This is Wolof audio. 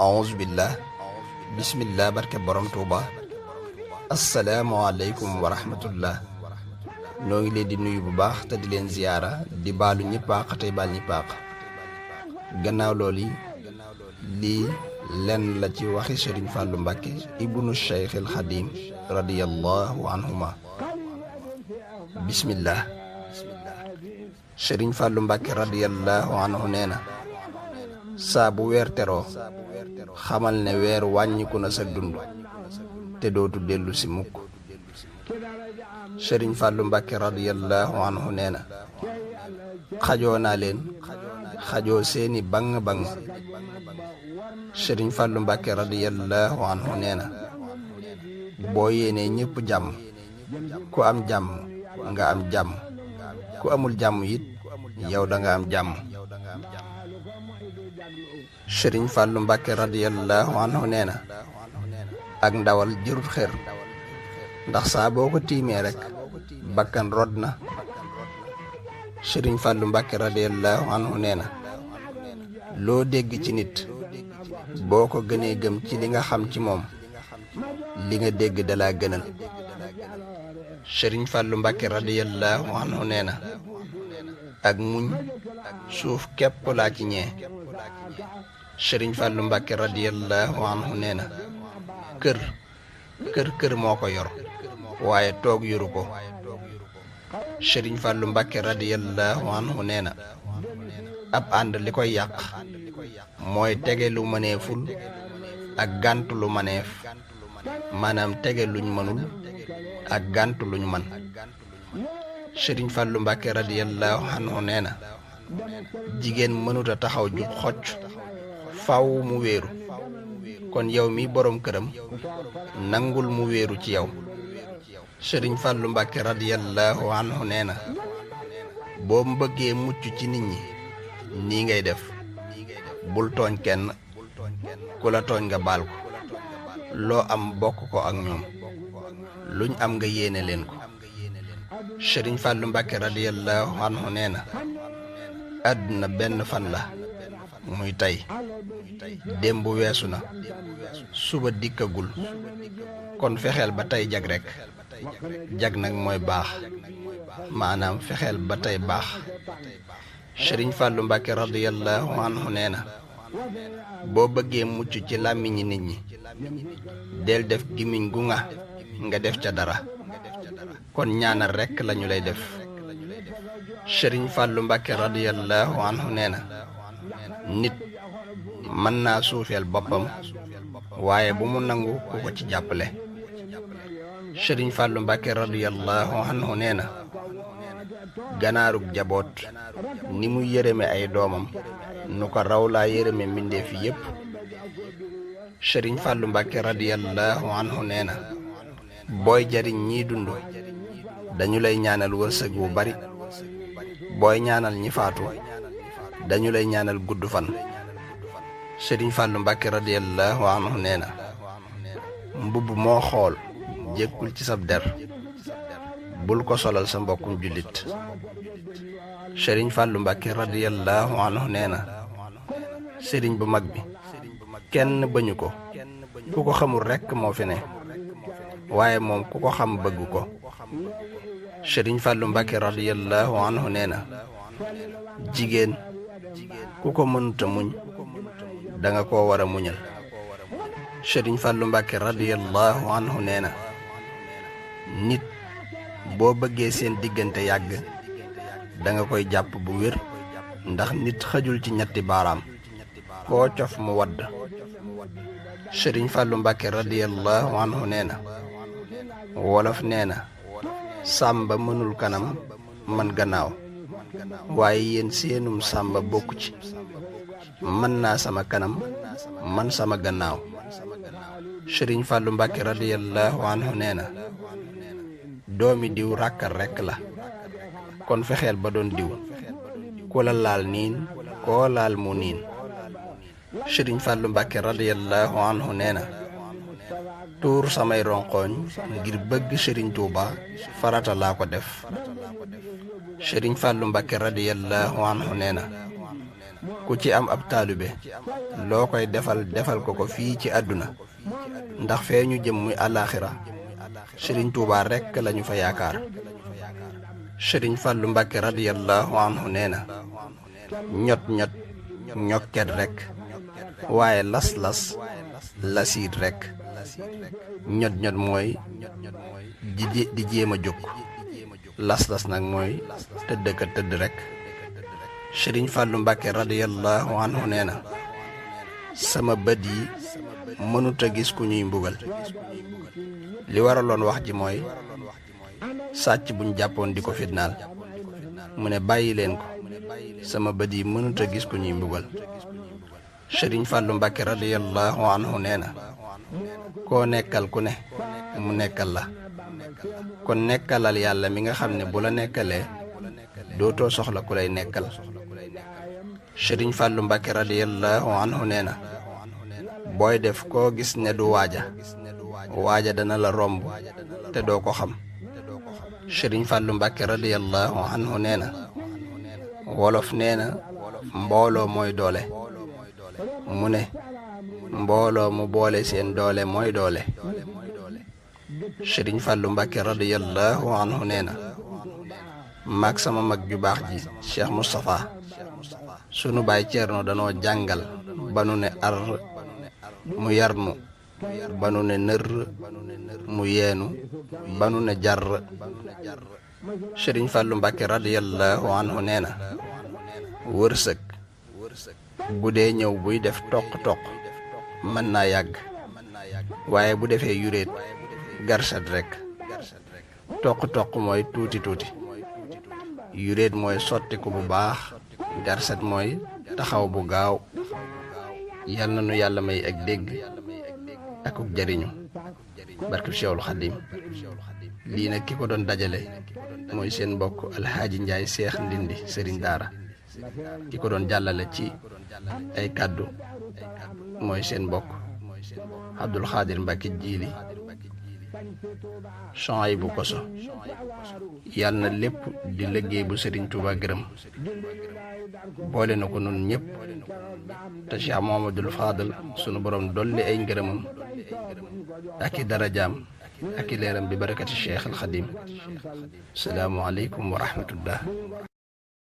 a'uuzu billah bismillah barke borom tuuba asalaamualeykum wa rahmatullah. noo ngi leen di nuyu bu baax te di leen ziyaara di baalu ñëpp àq tey baal ñëpp àq. gannaaw loolu lii lenn la ci waxi Sëriñ Fàllu Mbàkke ibnu Cheikhil Xadim radiyallahu anhuma. bismillah. Sëriñ Fàllu Mbàkke radiyallahu anhu nee na saa bu weer teroo xamal ne weer wàññiku na sa dund te dootu dellu si mukk. Sëriñ Fàllu Mbàkke radiyallahu anhu nee na xajoo naa leen xajoo seeni bang bang. Sëriñ Fàllu Mbàkke radiyallahu anhu nee na boo yéenee ñépp jàmm ku am jàmm nga am jàmm ku amul jàmm it yow da nga am jàmm. Sëriñ Fàllu Mbàkke radiyallahu anhu nee na ak ndawal jërut xër ndax saa boo ko tiimee rekk bakkan rod na. Sëriñ Fàllu Mbàkke radiyallahu anhu nee na loo dégg ci nit boo ko gënee gëm ci li nga xam ci moom li nga dégg dalaa gënal. Sëriñ Fàllu Mbàkke radiyallahu anhu nee na ak muñ suuf képp laa ci ñee. Sëriñ Fàllu Mbàkke radiyallahu anhu nee na kër moo ko yor waaye toog yoru ko. Sëriñ Fàllu Mbàkke radiyallahu anhu nee na ab ànd li koy yàq mooy tege lu mëneeful ak gàntu lu mëneef, maanaam tege luñ mënul ak gàntu luñ mën. Sëriñ Fàllu Mbàkke radiyallahu anhu nee na jigéen mënuta taxaw jub xocc faw mu wéeru, kon yow mi boroom këram nangul mu wéeru ci yow. Sëriñ Fàllu Mbàkke radiyallahu anhu nee na boo bëggee mucc ci nit ñi nii ngay def, bul tooñ kenn, ku la tooñ nga baal ko, loo am bokk ko ak ñoom, luñ am nga yéene leen ko. Sëriñ Fàllu Mbàkke radiyallahu anhu nee na àdduna benn fan la muy tey, démb weesu na, suba dikkagul, kon fexeel ba tey jag rekk. jag nag mooy baax, maanaam fexeel ba tey baax. Sëriñ Fàllu Mbàkke radiyallahu anhu nee na boo bëggee mucc ci làmmiñi nit ñi del def gimiñ gu nga def ca dara, kon ñaanal rekk lañu lay def. Sëriñ Fàllu Mbàkke radiyallahu anhu nee na nit mën naa suufeel boppam waaye bu mu nangu ku ko ci jàppale. Sëriñ Fàllu Mbàkke radiyallahu anhu nee na ganaarug jaboot ni mu yërëme ay doomam nu ko raw laa yërëme mbindeef yépp. Sëriñ Fàllu Mbàkke radiyallahu anhu nee na booy jariñ ñiy dund dañu lay ñaanal wërsëg wu bari, booy ñaanal ñi faatu dañu lay ñaanal gudd fan. Sëriñ Fàllu Mbàkke radiyallahu anhu nee na mbubb moo xool jékkul ci sab der bul ko solal sa mbokkum jullit. Sëriñ Fàllu Mbàkke radiyallahu anhu nee na sëriñ bu mag bi kenn bañu ko, ku ko xamul rekk moo fi ne, waaye moom ku ko xam bëgg ko. Sëriñ Fàllu Mbàkke radiyallahu anhu nee na jigéen ku ko mënuta muñ danga ko war a muñal. Sëriñ Fàllu Mbàkke radiyallahu anhu nee na nit boo bëggee seen diggante yàgg danga koy jàpp bu wér, ndax nit xajul ci ñetti baaraam, koo cof mu wadd. Sëriñ Fàllu Mbàkke radiyallahu anhu nee na wolof nee na sàmba mënul kanam man gannaaw, waaye yéen seenum sàmba bokku ci, mën naa sama kanam man sama gannaaw. Sëriñ Fàllu Mbàkke radiyallahu anhu nee na doomi diw ràkkal rekk la, kon fexeel ba doon diw, ku la laal niin koo laal mu niin. Sëriñ Fàllu Mbàkke radiyallahu anhu nee na tuur samay ronqooñ ngir bëgg Sëriñ Tuuba farata laa ko def. Sëriñ Fàllu Mbàkke radiyallahu anhu nee na ku ci am ab taalibe loo koy defal defal ko ko fii ci àdduna ndax fee ñu jëm muy àllaaxira sëriñ Tuubaa rekk lañu fa yaakaar. sëriñ Fàllu Mbàkke radiyallahu anhu nee na ñot ñot ñokket rekk waaye las-las lasiit rekk. ñot ñot mooy di jéem a jóg, las-las nag mooy tëdd ka tëdd rekk. sëriñ Fàllu Mbàkke radiyallahu anhu nee na sama bët yi mënuta gis ku ñuy mbugal. li waraloon wax ji mooy sàcc buñ jàppoon di ko fitnaal mu ne bàyyi leen ko, sama bët yi mënuta gis ku ñuy mbugal. sëriñ Fàllu Mbàkke radiyallahu anhu nee na koo nekkal ku ne mu nekkal la, kon nekkalal yàlla mi nga xam ne bu la nekkalee dootoo soxla ku lay nekkal. sëriñ Fàllu Mbàkke radiyallahu anhu nee na booy def koo gis ne du waaja dana la romb te doo ko xam. sëriñ Fàllu Mbàkke radiyallahu anhu nee na wolof nee na mbooloo mooy doole, mu ne mbooloo mu boole seen doole mooy doole. sëriñ Fàllu Mbàkke radiyallahu anhu nee na maag sama mag ju baax ji Cheikh Moustapha sunu baay Ceerno danoo jàngal ba nu ne ar mu yarnu, ba nu ne nër mu yeenu, ba nu ne jar. sëriñ Fàllu Mbàkke radiyallahu anhu nee na wërsëg bu dee ñëw buy def toq-toq mën naa yàgg, waaye bu defee yuréet garsat rekk. toq-toq mooy tuuti tuuti, yuréet mooy sottiku bu baax, garsat mooy taxaw bu gaaw. yal na nu yàlla may ak dégg akuk jariñu barkeb Seexul Xadiim. lii nag ki ko doon dajale mooy seen mbokk Alxaaji Njaay Seex Ndindi sëriñ daara, ki ko doon jàllale ci ay kàddu mooy seen mbokk Abdul Xaadir Mbàkke Jiili Suhaybu Koso. yal na lépp di liggéey bu sëriñ Tuubaa gërëm, boole na ko nun ñëpp te Cheikh Muhammadul Faadal sunu borom dolli ay ngërëmam ak i darajaam ak i leeram bi barakati Cheikh al Xadim. salaamu aleykum wa rahmatullah.